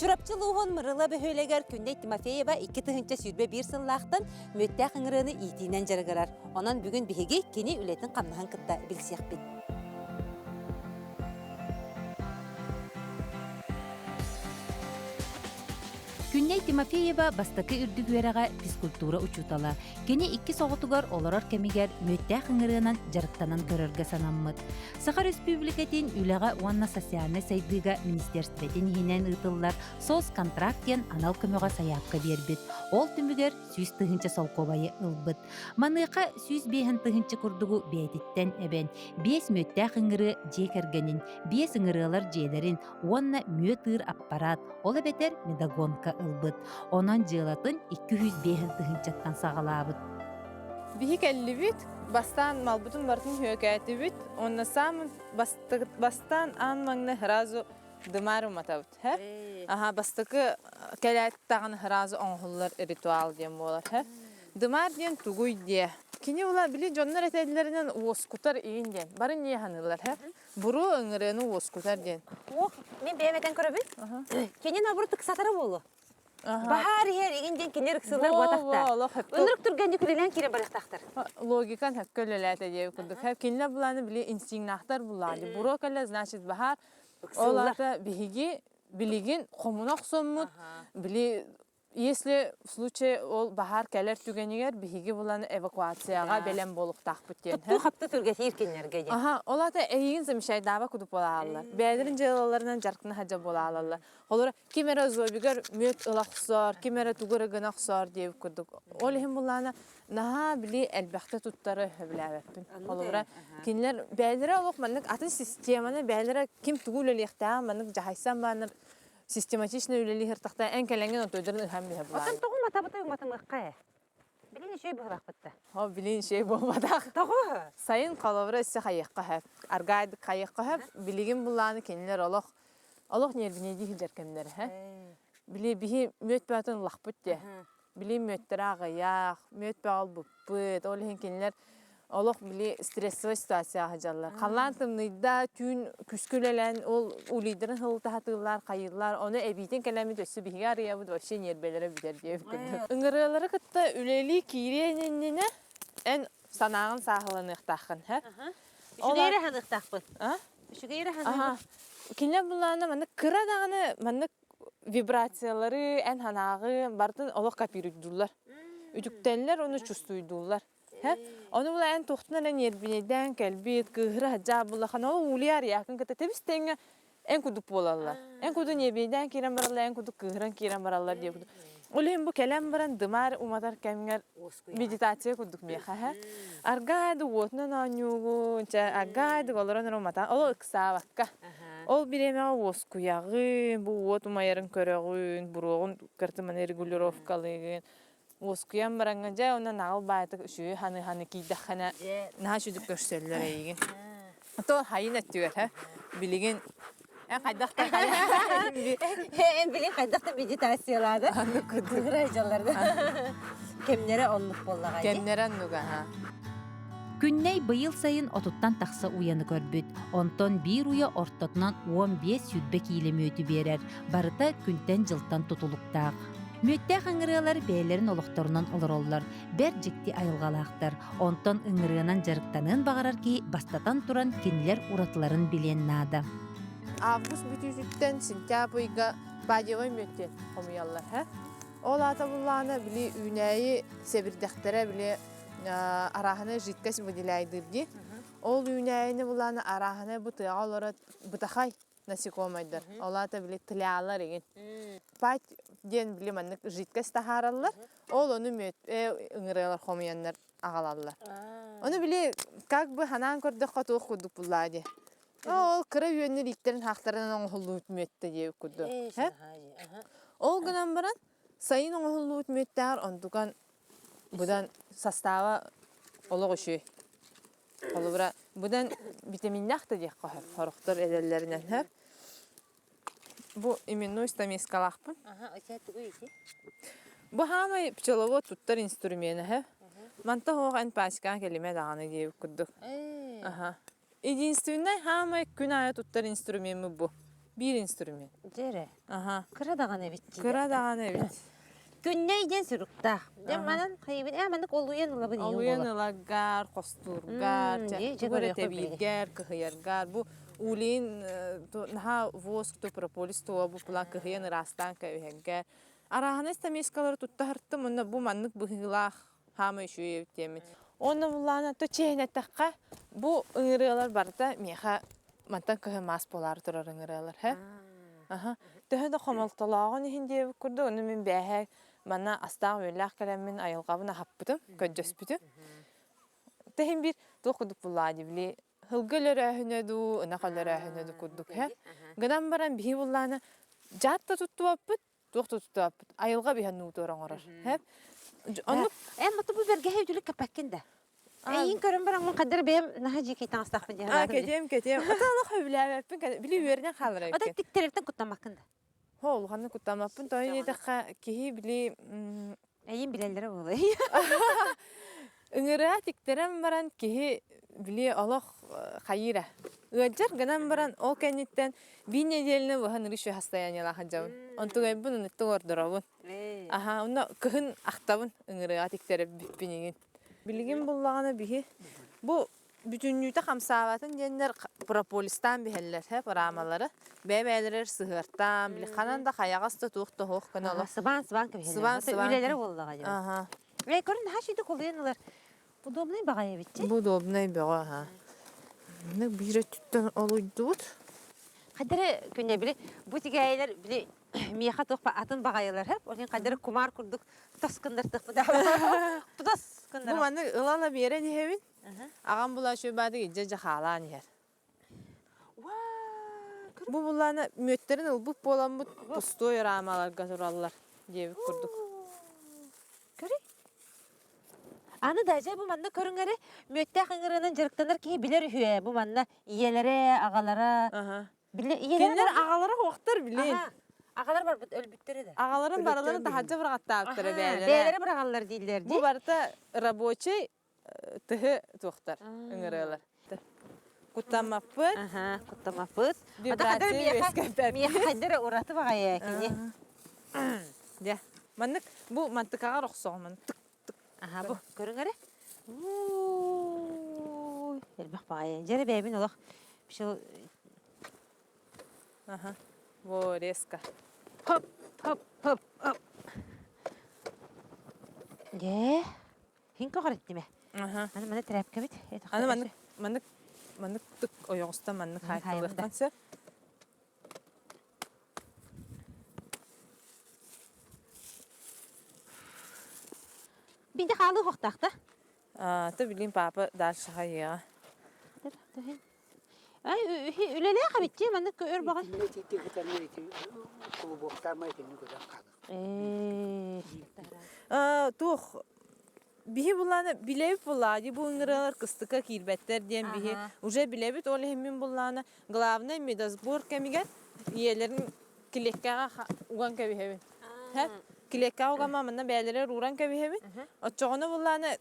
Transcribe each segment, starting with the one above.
Чурапчы улууһун Мырыла бөһүөлэгэр Күннэй Тимофеева 2021 сыллаахтан мүөттээх ыҥырыаны иитиинэн дьарыгырар. Онон бүгүн биһиги кини үлэтин-хамнаһын кытта билсиэхпит. Күннэй Тимофеева бастакы үрдүк үөрэҕэ физкультура учуутала. Кини иккис оҕотугар олорор кэмигэр мүөттээх ыҥырыанан дьарыктанан көрөргө санаммыт. Саха Өрөспүүбүлүкэтин үлэҕэ уонна социальнай сайдыыга министерствотын иһинэн ыытыллар соцконтракт диэн анал көмөҕө сайаапка биэрбит. Ол түмүгэр 100 тыһыынча солкуобайы ылбыт. Маныаха 105 тыһыынча курдугу бэйэтиттэн эбэн, биэс мүөттээх ыҥырыа дьиэ кэргэнин, биэс ыҥырыалар дьиэлэрин уонна мүөт ыыр аппараат, ол эбэтэр медогонка ылбыт. Онон дьыалатын 205 тыһыынчаттан саҕалаабыт. Биһи кэллибит, бастаан малбытын барытын үөкээтибит, уонна саамын бастаан аан маҥнай сразу дымаар уматабыт. Аха бастакы кэлээт даҕаны сразу оҥоһуллар ритуал диэн буолар. Дымаар диэн тугуй диэ. Кини була били дьоннор этэллэринэн уоскутар иин диэн. Бары не ханыылар. Буруо ыҥырыаны уоскутар диэн. Ох, мин бэйэм этэн көрөбүн. Кини наоборот ыксатара буолуо. Баһаар иһэр игин диэн кинилэр ыксыылар буотахта. Ынырык түргэнник үлэлээн киирэн барыахтаахтар. Логикан хөккө үлэлээтэ диэби курдук. Кинилэр булааны били инстинктнаахтар булааны. Буруо кэлэ, значит баһаар. Ол аата биһиги билигин хомуна охсоммут, били Если в случае ол баһаар кэлэр түгэнигэр биһиги булан эвакуацияҕа бэлэм буолуохтаахпыт диэн. Туттуу-хапты түргэтиир кинилэргэ диэн. Аха, ол аата эйигин замещайдаабат курдук буолааллар. Бэйэлэрин дьыалаларынан дьарыктана сылдьар буолааллар. Холобура, ким эрэ зобигар мүөт ыла охсор, ким эрэ тугу эрэ гына охсор диэбит курдук. Ол иһин буллаана наһаа били элбэхтэ туттары сөбүлээбэппин. Холобура, кинилэр бэйэлэрэ олох маннык атын системаны бэйэлэрэ ким тугу үлэлиэхтээҕин маннык дьаһайсан бааннар систематично үлэлии сыртахта эн кэлэҥҥин отойдорун ыһан биһэ булаан. Отон тоҕо матабытай уматымыахха ээ? Билин үчүгэй быһылаахпыт да. О, билин үчүгэй буолбатах. Тоҕо? Сайын холобура өссө хайыахха сөп. Аргаайдык хайыахха сөп. Билигин булааны кинилэр олох олох нервнейдии сылдьар кэмнэрэ һэ. Били биһи мүөт бөҕөтүн ыллахпыт дии. Били мүөттэрэ аҕыйах, мүөт бөҕө ылбыппыт. Ол иһин кинилэр олох били стрессовай ситуацияҕа сылдьаллар. Халлаан тымныйда, түүн күскэ үлэлээн ол улейдарын сылытаһатыыллар, хайыыллар. Ону эбиитин кэлэммит өссө биһиги арыйабыт вообще ньиэрбэлэрэ бүтэр диэбит курдук. Ыҥырыалары кытта үлэлии киириэн иннинэ эн санааҕын сааһыланыахтааххын, һэ? Үчүгэй эрэ ханыахтаахпын. Үчүгэй эрэ ханыахпын. Кинилэр булаана маннык кыра даҕаны маннык вибрациялары, эн санааҕын барытын олох копируйдууллар. Үтүктэллэр уонна чувствуйдууллар. Ону була эн туохтан эрэ ньиэрбинэйдээн кэлбит, кыыһыра садьаа буллахына, ол уулуйар яакын кытта тэбис-тэҥҥэ эн курдук буолаллар. Эн курдук ньиэрбинэйдээн киирэн бараллар, эн курдук кыыһыран киирэн бараллар диye курдук. Ол иһин бу кэлэн баран дымаар уматар кэмҥэр медитация курдук миэхэ һэ. Аргаайды уотунан оонньуугун, чэ аргаайды олорон эрэ уматан, ол ыксаабакка. Ол бириэмэҕэ уоскуйаҕын, бу уот умайарын көрөҕүн, буруоҕун кыртыманы регулировкалыыгын. Уоскуйан бараҥҥын дьэ уонна наҕыл баайтык үчүгэй ханы-ханы киирдэххинэ наһаа үчүгдүк көрсөллөр эйигин. То хайын өттүгэр һэ билигин эн хайдах да Эн билин хайдах да медитациялаады. Оннук курдук. Кыыһыра дьалларда. Кэмнэрэ оннук буоллаҕа дии. Кэмнэрэ оннуга ха. Күннэй быйыл сайын отуттан тахса уйаны көрбүт. Онтон биир уйа ортотунан 15-20 киилэ мүөтү биэрэр. Барыта күнтэн-дьылтан тутулуктаах. Мүөттээх ыҥырыалар бэйэлэрин олохторунан олороллор, бэрт дьикти айылҕалаахтар. Онтон ыҥырыанан дьарыктаныан баҕарар киһи бастатан туран кинилэр уратыларын билиэн наада. Август бүтүүтүттэн сентябрь ыйга бадьевай мүөттүөн хомуйаллар. Һэ? Ол аата буллаҕына били үүнээйи сэбирдэхтэрэ били арааһынай жидкость выделяйдыыр дии. Ол үүнээйини буллаҕына арааһынай бу тыаҕа олорор бытахай насекомайдар. Ол аата били тлялар игин. Пать диэн били маннык жидкость таһаараллар. Ол ону мүөт ыҥырыалар хомуйаннар аҕалаллар. Ону били как бы ханаан көрдөххө туох курдук буллаа дии. Ол кыра үөннэр ииктэрин хаахтарынан оҥоһуллубут мүөттэ диэбит курдук. Ол гынан баран сайын оҥоһуллубут мүөттээҕэр онтукан быдан састааба олох үчүгэй. Холобура, быдан витаминнээх да диэххэ сөп, сорохтор эдэллэринэн сөп. Бу именной стамескалаахпын. Бу хаамай пчеловод туттар инструмена сөп. Манта суох эн пачкаҕа кэлимэ даҕаны диэбит курдук. Аха. Единственный хаамай күн аайы туттар инструмеммыт бу. Биир инструмент. Дьэрэ. Аха. Кыра даҕаны эбит дии. Кыра даҕаны эбит. Күннэй диэн суруктаах. Дьэ манан хайыбын ээ маннык олуйан ылабын ийэм Олуйан буолар. ылаггар, хостуургар, тугу эрэ тэбииргэр, кыһыйаргар. Бу улин наһаа воск то прополис туа бу пла кыһыйан ыраастаан кэбиһэргэ. Арааһынай стамескалары тутта сырттым, онно бу маннык быһыылаах хаама үчүгэй эбит диэммит. Онно буллаана то чиэһинэттэххэ бу ыҥырыалар барыта миэхэ мантан кыһын маас буолаары турар ыҥырыалар һэ. Аха. Төһө да хомолтолооҕун иһин диэбит курдук, ону мин бээһэ манна астаах-үөллээх кэлэммин айылҕабын аһаппытым, көрдөспүтүм. Тэһин биир туох курдук буллаа дии били сылгы өлөрөөһүнэ дуу, ынах өлөрөөһүнэ дуу курдук һэ. Гынан баран биһи буллаана дьаат да туттубаппыт, туох да туттубаппыт. Айылҕа биһэн нуутуор оҥорор. Һэ. Оннук Эн моту бу бэргэһэ үтүлүк кэппэккин да. Эйин көрөн баран мун хаддар бэйэм наһаа дьиикэй таҥастаахпын дии А, кэтиэм, кэтиэм. Ата олох сөбүлээбэппин, били үөрэнэн хаалар Ота эбиккин. тиктерертен куттаммаккын да. Хо, улаханнык куттаммаппын. Тоҕо диэтэххэ, киһи били Эйин билэллэрэ буолуо. Ыҥырыа тиктэрэн баран киһи били олох хайыыра. Ыалдьар гынан баран ол кэнниттэн биир нэдиэлэни быһа ныры үчүгэй состояниелаах сылдьабын. Онтугайбын онуттук ордоробун. Аха, онно кыһын ахтабын ыҥырыаҕа тиктэрэ бүппүн игин. Билигин буллаҕына биһи бу бүтүннүүтэ хамсаабатын диэннэр прополистаан биһэллэр һэ рамалары бэйэ-бэйэлэригэр сыһыартаан били ханан да хайаҕас да туох да суох гына олох Сыбаан сыбаан кэбиһэллэр. Сыбаан сыбаан. Үлэлэрэ буоллаҕа дьэ. Аха. Ээ көрүн наһаа шүйдүк олуйан ылар. Удобный баҕайы эбит Бу удобный бөҕө аха. Биир өттүттэн олуйдубут. Хайдары күнэ били бу тигээйилэр били миэхэ туох атын баҕайылар һэ ол хайдары кумаар курдук тас гыннартыхпыт тас Бу маны ыла-ыла биэрэн иһэбин. Аҕам була үчүгэй илдьэ дьахаалаан иһэр. Бу буллаана мүөттэрин ылбыт буоламмыт пустой рамаларга тураллар диэбит курдук. Көрүй. Аны даже бу манна көрүҥэри мүөттээх ыҥырыынан дьарыктанар киһи билэр үһү бу манна ийэлэрэ, аҕалара. Билэр ийэлэрэ Кинилэр аҕалара суохтар билин. Аҕалар барбыт өлбүттэрэ да. Аҕаларын барыларын таһырдьа быраҕаттаабыттара бэйэлэрэ. Бэйэлэрэ быраҕаллар дииллэр Бу барыта рабочий тыһы туохтар ыҥырыалар. Куттаммаппыт. Аха, куттаммаппыт. Вибрация Миэхэ хайдара ураты баҕайы кини. Дьэ, маннык бу мантыкаҕар охсоҕун тык тык. Аха, бу көрүҥ эрэ. Элбэх баҕайы. Дьэрэ бэйэбин олох Аха. Во, резко. Хоп, хоп, хоп, хоп. Дьэ, Хин көҕүрэттиме. Аха. Аны маны тряпкабит. Аны маннык маннык маннык тык ойоҕостон маннык хаайталыахтан сөп. Бинде хаалыы хохтаахта. А, ты билин папа дальше хайыаҕа. Ай, үлэлээх эбит маннык өр баҕай. Туох биһи буллаана билэбит буллаа бу ыҥырыалар кыстыкка киирбэттэр диэн биһи уже билэбит ол иһин мин буллаана главное медосбор кэмигэр ийэлэрин килиэккэҕэ уган кэбиһэбин килиэккэҕэ угамма манна бэйэлэрэ ууран кэбиһэбин оччоҕуна буллаана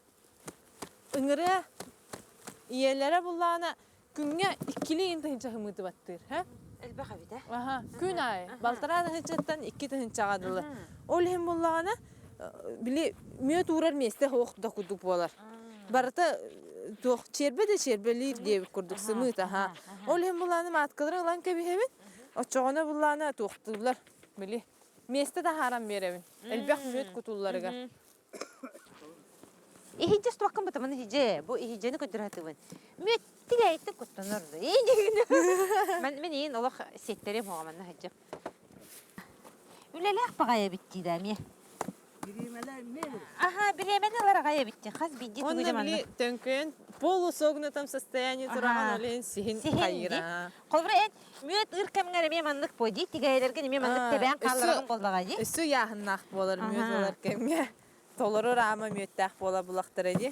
ыҥырыа ийэлэрэ буллаана күҥҥэ иккилии тыһыынча хымыыты баттыыр Элбэх эбит ээ. Аха, күн аайы. Балтараа тыһыынчаттан 2 тыһыынчаҕа дылы. Ол иһин буллаҕына, били мүөт уурар миэстэ суох да курдук буолар. Барыта туох чиэрбэ да чиэрбэлиир диэбит курдук сымыыт аха. Ол иһин буллаҕына мааткалары ылан кэбиһэбин. Оччоҕуна буллаҕына туохтууллар били миэстэ таһааран биэрэбин. Элбэх мүөт кутулларыгар. Иһидьэ стуаккын бытамын иһидьэ, бу иһидьэни көрдөрө Мүөт тигээйиттэн куттанар Мен мен иин олох сиэттэриэм оҕо манна сылдьым. Үлэлээх баҕайы эбит дии да эмиэ. Аха, бириэмэни ылар аҕай эбит дии. Хас биирдии тугу Онно били төҥкөйөн полусогнутом состоянии тураҕын ол иһин сиһин хайыра. Холобура эн мүөт ыр кэмҥэр эмиэ маннык буо дии, тигээйилэргин эмиэ маннык тэбээн хаалларарын буоллаҕа дии. Өссө ыйааһыннаах буолар мүөт ылар кэмҥэ. Толору рама мүөттээх буола булахтара дии.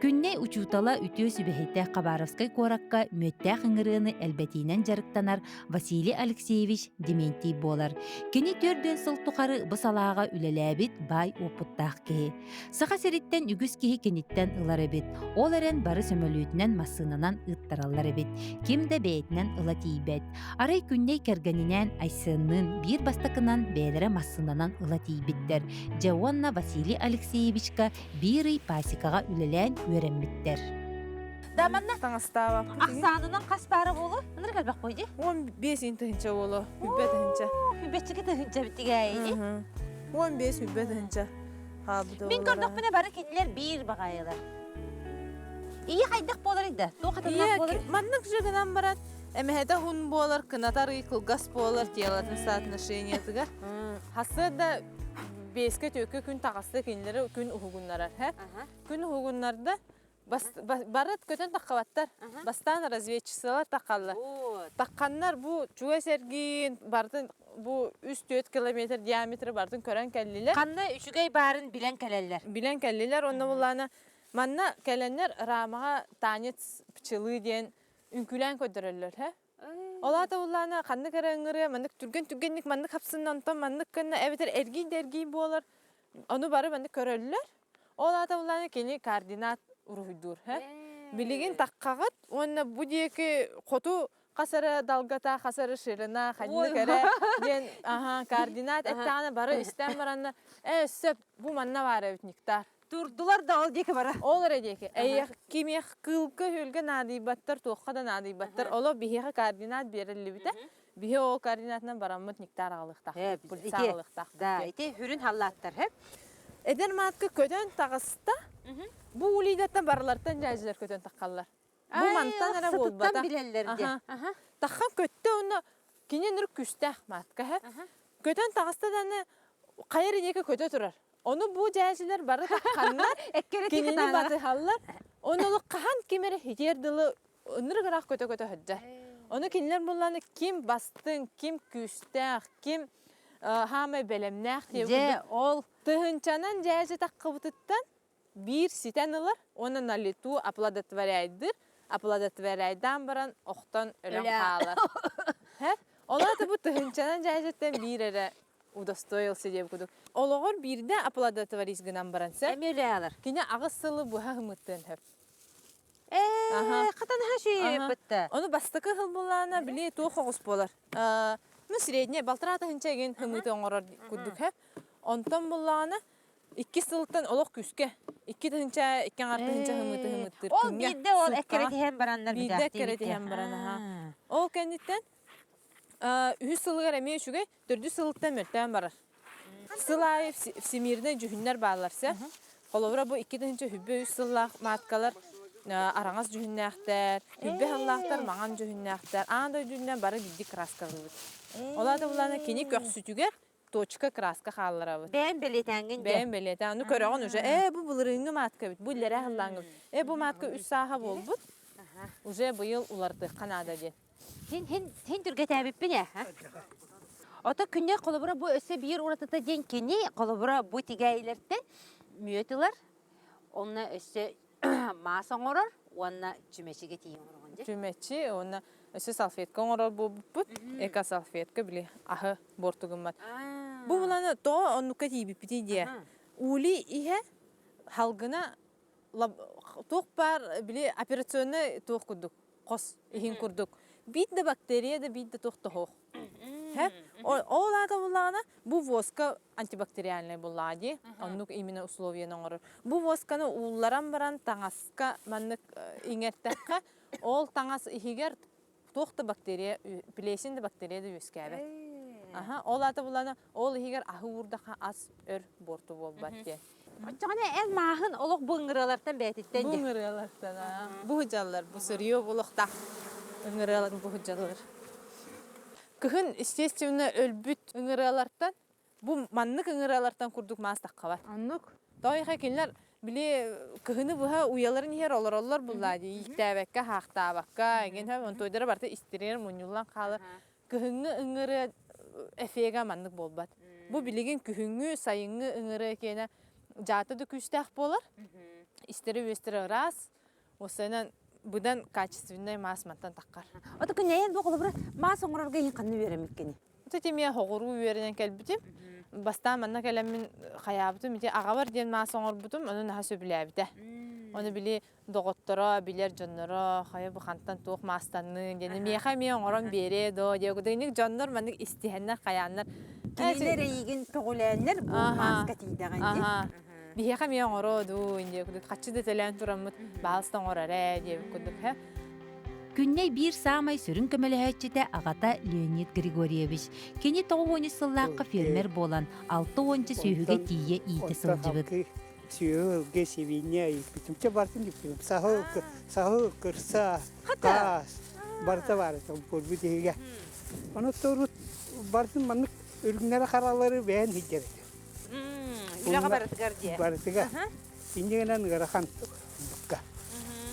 Күн. Күннэй учуутала үтүө сүбэһитэ Хабаровскай куоракка мүөттээх ыҥырыаны элбэтиинэн дьарыктанар Василий Алексеевич Дементий буолар. Кини 40 сыл тухары бу салааҕа үлэлээбит баай уопуттаах киһи. Саха сириттэн үгүс киһи киниттэн ылар эбит. Ол эрэн бары сөмөлүөтүнэн массыынанан ыыттараллар эбит. Ким да бэйэтинэн ыла тиийбэт. Арай Күннэй кэргэнинээн Айсенныын биир бастакынан бэйэлэрэ массыынанан ыла тиийбиттэр. Дьэ уонна Василий Алексеевичка биир ый пасекаҕа үлэлээн үөрэммиттэр. Да манна Таҥастаабаппыт. ахсаанынан хас паара буолу? Ынырык элбэх буой дии. 15 тыһынча буолуо. Хүббэ тыһынча. Хүббэччики тыһынча битигээйи. 15 хүббэ тыһынча. Хаалбыта Мин көрдөхпүнэ бары кинилэр биир баҕайылар. Ийэ хайдах буоларый да? Туох атыннаах буоларый? Маннык же гынан баран, эмэһэтэ hun буолар, кынатар ый кылгас буолар телатын соотношениетыгар. Хасыа да биэскэ түөккэ күн таҕыста кинилэри күн уһугуннарар. Күн уһугуннарда Барыт көтөн таххабаттар. Бастаан разведчицалар таххаллар. Тахханнар бу чугас эргиин бартын бу 3-4 километр диаметры бартын көрөн кэллилэр. Ханна үчүгэй баарын билэн кэлэллэр. Билэн кэллилэр. Онно буллаана манна кэлэннэр рамаҕа танец пчелы диэн үҥкүүлээн көрдөрөллөр. Һэ? Ол аата буллаана ханнык эрэ ыҥырыа маннык түргэн-түргэнник маннык хапсынна онтон маннык гынна эбэтэр эргий да эргий буолар. Ону бары маннык көрөллөр. Ол аата буллаана кини координат уруһуйдуур. Билигин таххаҕыт уонна бу диэки хоту хас эрэ далгата, хас эрэ ширина, ханнык эрэ диэн аха координат эттэҕинэ бары истэн баранна ээ сөп бу манна баар эбит нектар. Турдулар да ол диэки бара. Ол эрэ диэки. Эйиэх кимиэх кыылга-үөлгэ наадыйбаттар, туохха да наадыйбаттар. Оло биһиэхэ координат биэриллибитэ. Биһи ол координатынан бараммыт нектар аҕалыахтаахпыт, пыльца аҕалыахтаахпыт. Да, ити хүрүн халлааттар, хэ? Эдэр маатка көтөн таҕыста. Бу улиидаттан барылартан дьээдьилэр көтөн таххаллар. Бу мантан эрэ буолбата. билэллэр дии. Таххан көттө уонна кини ныр күстээх маатка, хэ? Көтөн таҕыста даҕаны хайа эрэ диэки көтө турар. Ону бу дьээдьилэр бары тахханнар, кинини батыһаллар. Ону олох хаһан ким эрэ хитиэр дылы ынырык ыраах көтө-көтө сылдьар. Ону кинилэр булланы ким бастыҥ, ким күүстээх, ким хаамай бэлэмнээх диye Дьэ, ол тыһынчанан дьээдьи таххыбытыттан биир ситэн ылар уонна на лету оплодотворяйдыр, оплодотворяйдаан баран охтон өлөн хаалар. Ол аата бу тыһыынчанан дьээдьэттэн биир эрэ удостоился диэбит курдук. Олоҕор биирдэ оплодотворить гынан баран сэ. Эмиэ үлэ алар. Кини аҕыс сылы быһа ымыттыан сөп. Ээ, хатанаһа шииппытта. Ону бастакы сыл буллаана били туох оҕус буолар. Ну, средняя балтараа тыһыынча эгин ымыты оҥорор курдук һэ. Онтон буллаҕына икки сылтан олох күүскэ 2 тыһыынча, 2,5 тыһыынча ымыты ымыттыыр Ол биирдэ ол эккирэтиһэн бараннар Биирдэ эккирэтиһэн баран аха. Ол кэнниттэн үһүс сылыгар эмиэ үчүгэй, төрдүс сылыттан мөлтөөн барар. Сыл аайы всемирный дьүһүннэр бааллар сэ. Холобура бу 2023 сыллаах мааткалар араҥас дьүһүннээхтэр, хүббэ сыллаахтар маҥан дьүһүннээхтэр, аан дойду үрдүнэн бары биирдик краскалыыбыт. Ол аата буллаҕына кини көхсүтүгэр точка краска хаалларабыт. Бэйэм бэлиэтээҥҥин дьэ. Бэйэм бэлиэтээн. Ону көрөҕүн уже, ээ бу былырыыҥҥы маатка эбит, бу иллэрээ сыллааҥҥы эбит. Ээ бу маатка үс сааһа буолбут. Уже быйыл уларытыахха наада диэн. Хин хин хин түргэтээбиппин ээ. Ото күннэр холобура бу өссө биир уратыта диэн кини холобура бу тигээйилэртэн мүөт ылар, онно өссө маас оҥорор уонна чүмэчигэ тиийэ оҥороҕун дьэ. Чүмэчи уонна өссө салфетка оҥорор буолбуппут. Эко салфетка били аһы буорту гыммат. Бу буланы тоҕо оннукка тиийбиппитий диэ. Ули иһэ халгына туох баар били операционный туох курдук хос иһин курдук биир да бактерия да биир да туох тоһуох. Ол аата буллаҕына бу воска антибактериальный буллаҕа дии. Оннук именно условияны оҥорор. Бу восканы уулларан баран таҥаска маннык иҥэртэххэ ол таҥас иһигэр туох да бактерия, плесень да бактерия да үөскээбэт. Аха, ол аата буллаҕына ол иһигэр аһы уурдахха ас өр буорту буолбат диэн. Оччоҕуна эн мааһын олох бу ыҥырыалартан бэйэтиттэн Бу ыҥырыалартан бу сыдьаллар, бу сырье болохтаах ыҥырыалар бу сыдьаллар. Кыһын, естественно, өлбүт ыҥырыалартан бу маннык ыҥырыалартан курдук маас таххабат. Оннук. Тоойха кинилэр били кыһыны быһа уйаларын иһэр олороллор буллаа дии, ииктээбэккэ, хаахтаабакка, эҥин онтуойдара барыта истириэр мунньуллан хаалар. Кыһыҥҥы ыҥырыа эффегэ маннык буолбат. Бу билигин күһүҥҥү, сайыҥҥы ыҥырыа киэнэ дьаата да күүстээх буолар. Истэрэ-үөстэрэ ыраас, уосайынан быдан качественнай маас мантан таххар. Ото күнэйэн бу холобура маас оҥорорго иһин ханна үөрэммиккиний? Ити эмиэ хоҕуруу үөрэнэн кэлбитим. Бастаан манна кэлэммин хайаабытым, ити аҕабар диэн маас оҥорбутум, ону наһаа сөбүлээбитэ. Ону били доҕотторо, билэр дьонноро, хайа бу хантан туох маастанныы диэн миэхэ эмиэ оҥорон биэриэ доо диэ кудайник дьоннор маннык истиһэннэр хайааннар Кинилэр эйигин көҕүлээннэр бу мааска тиийдэҕин дии. Биһиэхэ эмиэ оҥороо дуу диэ кудук хаччы да төлөөн тураммыт баалыста оҥорор ээ диэбит курдук һэ. Күннэй биир саамай сүрүн көмөлөһөөччүтэ аҕата Леонид Григорьевич. Кини 90 сыллаахха фермер буолан, 60 сүөһүгэ тиийэ иитэ сылдьыбыт. Сүөһү ылгы сибиинньэ ииппитим. Чэ бартын ииппитим. Саһыл, саһыл, кырса, таас барыта баар этэ буолбут иһигэ. Ону урут барытын маннык үрүҥнэри харалары бэйэн иһдэр этэ. Үлэҕэ барытыгар диэ. Барытыгар. Инньэ гынан ыарахан букка.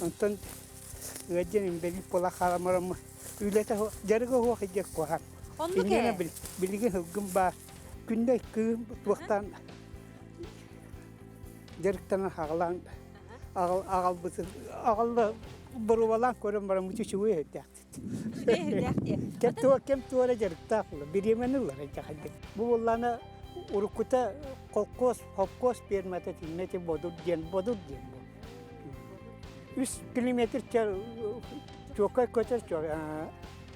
Онтон ыадьан инбэлиит буола харамарам үлэтэ дьарыга суох идиэ куһаҕан. Оннук Инньэ ээ. билигин ылгым баар. Күндэ кыым туохтаан дьарыктанан аҕалаан аҕалбытын аҕалла боруобалаан көрөн баран үчүгэй өйдөөхтүт. Үчүгэй Кэм кэм туора дьарыктаах була бириэмэни ылар дьахайдык. Бу буоллаана уруккута холкуос холкуос пиэрмэтэ тиннэти бодур диэн бодур диэн бу. Үс километр чуоккай көтөр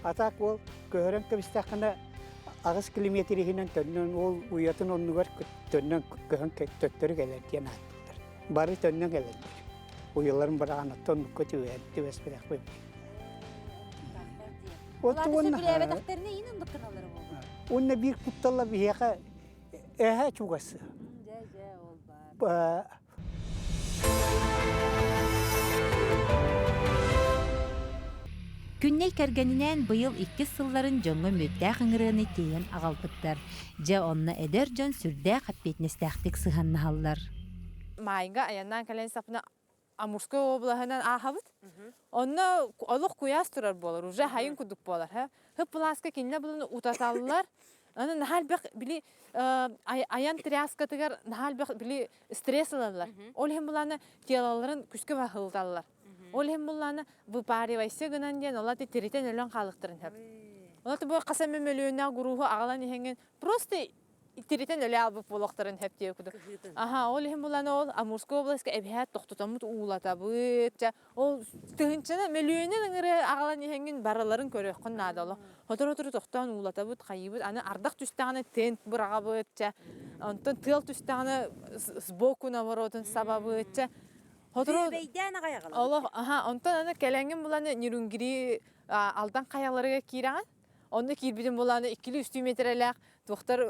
атаак уол көһөрөн кэбистэххинэ 8 километр иһинэн төннөн ол уйатын оннугар төннөн көһөн төттөрү кэлэр диэн ааттыыллар. Бары төннөн кэлэллэр. Уйаларын быраҕан оттон оннукка түбэһэн түбэспэтэхпин. Сөбүлээбэтэхтэринэ иин оннук гыналлара буолуо. Уонна биир куттала биһиэхэ эһэ чугас. Дьэ, дьэ, ол баар. Күннэй кэргэнинээн быйыл иккис сылларын дьоҥҥо мүөттээх ыҥырыаны тиэйэн аҕалбыттар. Дьэ, онно эдэр дьон сүрдээх эппиэтинэстээхтик сыһыаннаһаллар. Маайга айаннаан кэлэн сапына Амурскай облаһынан ааһабыт. Онно олох куйаас турар буолар, уже хайын курдук буолар. Хып-былааска кинилэр булан утаталлар. Аны наһаа элбэх били айан тряскатыгар наһаа элбэх били стресс ылаллар. Ол иһин булааны телаларын күскэ баһылыталлар. Ол иһин буллааны выпаривайся гынан диэн ол аты тиритэн өлөн хаалыктарын сөп. Ол аты бу хас эмэ мөлүйүөннээх гурууһу аҕалан иһэҥҥин просто тиритэн өлө албыт буолуохтарын сөп диye курдук. Аха, ол иһин булан ол Амурскай областка эбиһээт тохтотоммут уулатабыт. Ча ол тыһынчаны мөлүйүөнүн ыҥыры аҕалан иһэҥҥин барыларын көрүөххүн наада олох. Сотору-сотору тохтоон уулатабыт, хайыыбыт. Аны ардах түстэҕинэ тент быраҕабыт. Ча онтон тыал түстэҕинэ сбоку наворотун сабабыт. Ча Сотору Бүөбэйдээн аҕай аҕалабыт. Олох, аха, онтон аны кэлэҥҥин буланы Нерюнгри Алдан хайаларыгар киирэҕин. Онно киирбитим буланы 2-3 метрэлээх туохтар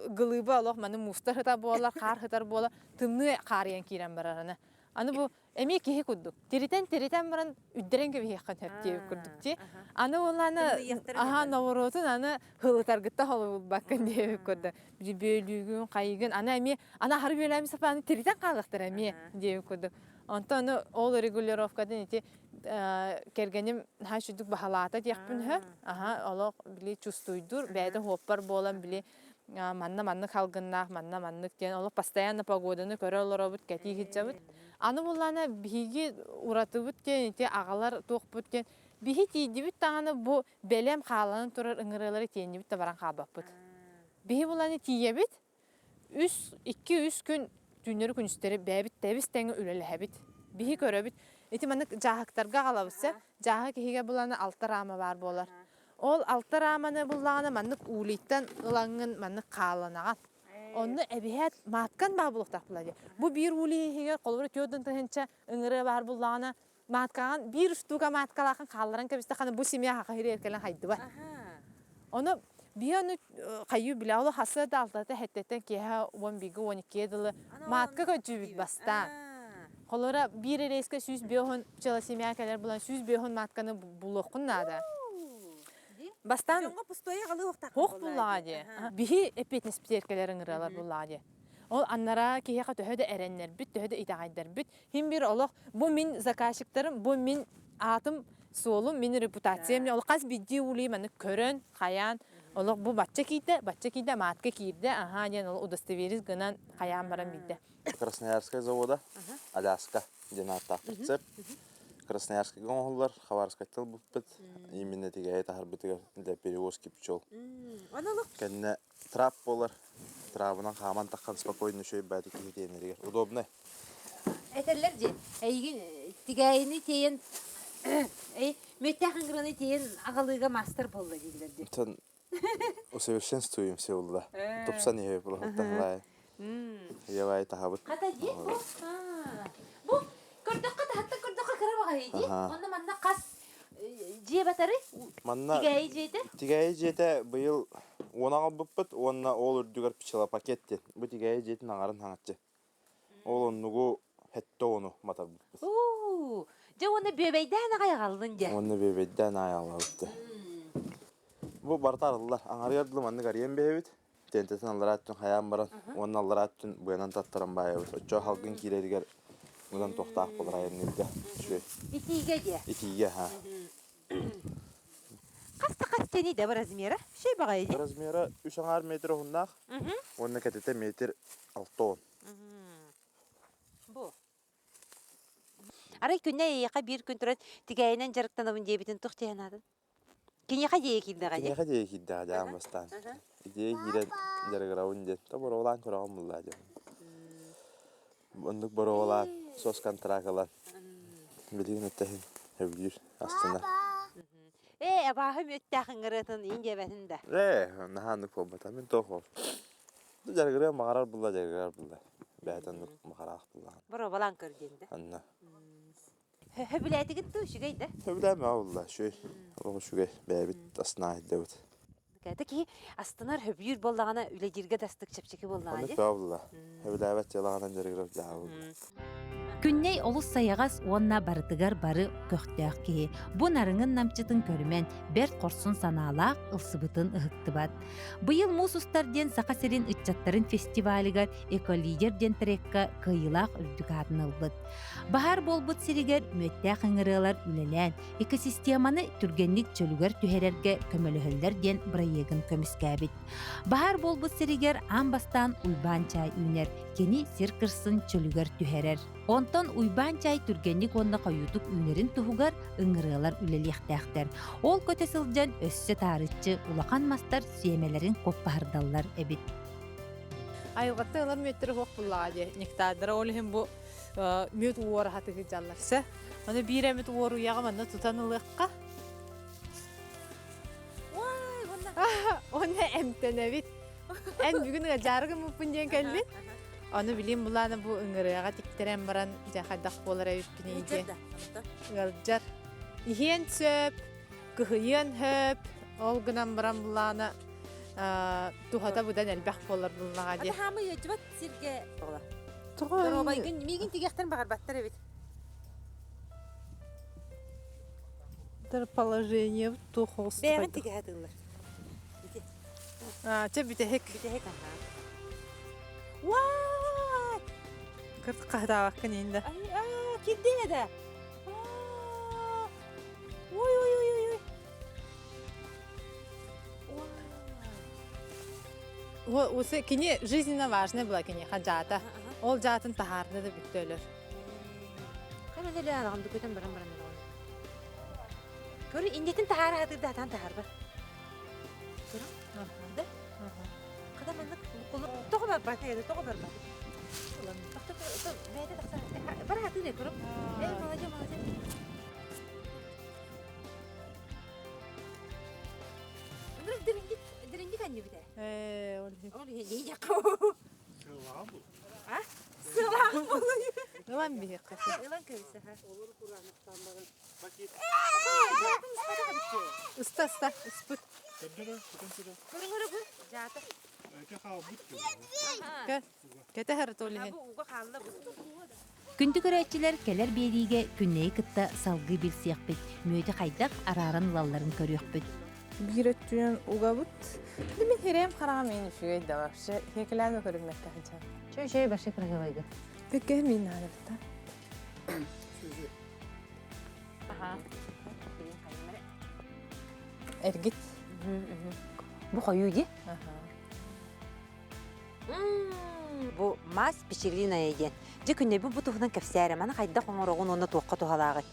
гылыыба олох маны муустар сытар буолар, хаар сытар буола, тымныы хаарыйан киирэн барар аны. Аны бу эмиэ киһи курдук. Тиритэн-тиритэн баран үрдэрэн кэбиһиэххин сөп диэбит курдук дии. Аны буоллааны аха новоруотун аны хылытаргытта холобулбаккын диэбит курдук. Бүөлүүгүн, хайыгын, аны эмиэ аны аһары бүөлээммит сапааны тиритэн хаалыахтара эмиэ диэбит курдук. Онтон аны ол регулировкатын ити кэргэним наһаа үчүгдүк баһалаата диэхпин сөп. Аха, олох били чувствуйдуур, бэйэтэ хуоппар буолан били манна маннык халгыннаах, манна маннык диэн олох постоянно погоданы көрө олоробут, кэтии сылдьабыт. Аны буллаана биһиги уратыбыт диэн ити аҕалар туохпут диэн биһи тиийдибит даҕаны бу бэлэм хааланан турар ыҥырыалары тиэннибит да баран хаалбаппыт. Биһи буланы тиийэбит, үс, 2-3 күн түүннэри күнүстэри бэйэбит тэбис тэҥэ үлэлэһэбит. Биһи көрөбүт. Ити маннык дьааһыктарга аҕалабыт Дьааһык иһигэ буланы алта рама баар буолар. Ол алта раманы буллаҕына маннык улейтан ылаҥҥын маннык хааланаҕын. Онно эбиһээт маткан баа булуохтаах буолар дии. Бу биир улей иһигэр холобура 40 000 ыҥырыа баар буллаҕына маткаҕын биир штука маткалаахын хаалларан кэбистэххинэ бу семья хаха иһигэр кэлэн хайдыбат. Ону биһи ону хайыы билэ олох хасы да алтата хэттеттен киэһэ 11-ге 12-ге дылы матка көдьүүбүт бастаан. Холобура биир рейскэ 105 пчела семья кэлэр булан 105 матканы булуоххун наада. Бастаан Дьоҥҥо пустое аҕалыы Хуох буллаҕа дии. Биһи эппиэтинэспитиэркэлэр ыҥыралар буллаҕа дии. Ол аннараа киһиэхэ төһө да эрэннэрбит, төһө да итэҕэйдэрбит, хин бир олох бу мин заказчиктарым, бу мин аатым, суолум, мин репутациям, ол хас биирдии улей маны көрөн, хайаан, олох бу бачча киирдэ, бачча киирдэ, маатка киирдэ, аһаа диэн ол удостоверить гынан хайаан баран биирдэ. Красноярскай завода, Аляска. диэн ааттаах прицеп. Красноярскайга оҥоһуллар, Хабаровскайтан ылбыппыт. Именно тигээйи таһарбытыгар для перевозки пчел. Кэннэ трап буолар. Трабынан хааман таххан спокойно үчүгэй баайы киһи тиэнэригэр. Удобно. Этэллэр дии, эйигин тигээйини тиэйэн мүөттээх ыҥырыаны тиэйэн аҕалыыга маастар буолла дииллэр дии. Усовершенствуем все булла. Тупсан иһэ булла. Явай таһабыт. Хата дии бу. Бу көрдөххө таһаттан көрдөххө кыра баҕайы дии. Онно манна хас дьиэ батары? Манна Тигээйи дьиэтэ? Тигээйи дьиэтэ быйыл уон аҕалбыппыт уонна ол үрдүгэр пчелопакет диэн. Бу тигээйи дьиэтин аҥарын хаҥаччы. Ол оннугу хетте ону матарбыппыт. Уу, дьэ уонна бүөбэйдээн аҕай аҕаллын дьэ. Уонна бүөбэйдээн аҕай аҕаллыбыт. Бу барыта арыллар. Аҥарыгар дылы маннык арыйан биһэбит. Тентэтин аллараа өттүн хайаан баран уонна аллараа өттүн быанан таттаран баайабыт. Оччо халгын киирэригэр мыдан туохтаах буолар айанныырга үчүгэй. Итиигэ диэ. Итиигэ, ха. Хас да хас тени да размера? Шей баҕайы дии. Размера үс аҥаар метр уһуннаах уонна кэтитэ метр алта Бу. Арай күннэ эйиэхэ биир күн туран тигээйинэн дьарыктанабын диэбитин туох диэн аатын? Киниэхэ диэки киирдэҕэ дии. Киниэхэ диэки киирдэҕэ дьаам бастаан. Идея киирэн дьарыгырабын диэн. То боруобалаан көрөҕүн буллаа диэн. Оннук боруобалаан сос контракт ылан билигин эттэһин сөбүлүүр астынар. Ээ, абааһы мүөттээх ыҥырыатын иин диэбэтин да. Ээ, наһаа оннук буолбата. Мин туох ол. Дьарыгырыан баҕарар булла, дьарыгырар булла. Бэйэтэ оннук баҕараах буллаҕын. Боруобалаан көр диэн да. Анна. Сөбүлээтигит дуу, үчүгэй да? Сөбүлээмэ булла, үчүгэй. Олох үчүгэй. Бэйэбит астына сылдьабыт. Кээтэ киһи астынар, хөбүлүүр буоллаҕына, үлэлииргэ да астык чэпчэки буоллаҕа дии. Оннук буолла. Сөбүлээбэт дьыалаҕынан дьарыгырар дьаабыл. Күннэй олус сайаҕас уонна барытыгар бары көхтөөх киһи. Бу нарыҥын намчытын көрүмэн, бэрт хорсун санаалаах ылсыбытын ыһыктыбат. Быйыл Муус устар диэн Саха сирин ыччаттарын фестивалыгар «Эколидер» диэн трекка кыайыылаах үрдүк аатын ылбыт. Баһаар буолбут сиригэр мүөттээх ыҥырыалар үлэлээн, экосистеманы түргэнник чөлүгэр түһэрэргэ көмөлөһөллөр диэн бырайыагын көмүскээбит. Баһаар буолбут сиригэр аан бастаан Уйбаан чаай үүнэр, кини сир кырсын чөлүгэр түһэрэр. Онтон Уйбаан чаай түргэнник уонна хойуутук үүнэрин туһугар ыҥырыалар үлэлиэхтээхтэр. Ол көтө сылдьан өссө таарыччы улахан мастар сиэмэлэрин куоппаһырдаллар эбит. Айылҕаттан ылар мүөттэрэ суох буллаҕа дии. Нектардара ол иһин бу мүөт уораһа тыһыдьаллар сэ. Аны биир эмит уоруйаҕа манна тутан ылыахха. Уонна эмтэнэбит. Эн бүгүн ыалдьаары гыммыппын диэн кэллин. Ону билим булаана бу ыҥырыаҕа тиктэрэн баран дьэ хайдах буолар эбиппиний диэн. Ыалдьар. Иһиэн сөп, кыһыйыан сөп. Ол гынан баран булаана туһата быдан элбэх буолар буллаҕа диэн. Хаамы ыалдьыбат сиргэ Доруобайгын миигин тигиэхтэрин баҕарбаттар эбит. Положение туох Бэйэҕин тигэһэ тыыллар. Чэ бүтэһик. Бүтэһик аха. Уай! Кырт хаһытаабаккын иин да. Кирдиэ да. Ой ой ой ой. Ой. Кини жизненно важная была киниэхэ дьаата. Ол дьаатын таһаарда да бүттэ өлөр. Кэлэн эле араҕын көтөн баран баран Көрү иннетин таһаара хатыырда атаан таһаарбар. Көрү. Да? Хата маннык тоҕо барбат эйэ тоҕо барбат. Бэйэтэ тахса бар хатыыр көрүм. Эй молодец молодец. Ынырык дириҥдик дириҥдик анньыбыта. Ээ, ол иһин. Ол иһин дии А? Сылаах буолуй. Ылан биһиэххэ. Ылан кэбисэ. Ыста ыста ыспыт. Көрүҥөрө бу дьаата. Кэтэ ол иһин. Уга хаалла бу. Күндү көрөөччүлэр кэлэр биэриигэ Күннэйи кытта салгыы билсиэхпит, мүөтү хайдах арааран ылалларын көрүөхпүт. Биир өттүнэн угабыт. Мин хирэм хараҕым мин үчүгэй да вообще хекилээн көрүммэккэ сылдьар. Чөй чөй баши красивайга. Пекке мин наадабыта. Эргит. Бу хойуу дии. Бу мас печелиная диэн. Дьэ күннэбин бу туһунан кэпсээрэ, маны хайдах оҥороҕун уонна туохха туһалааҕый?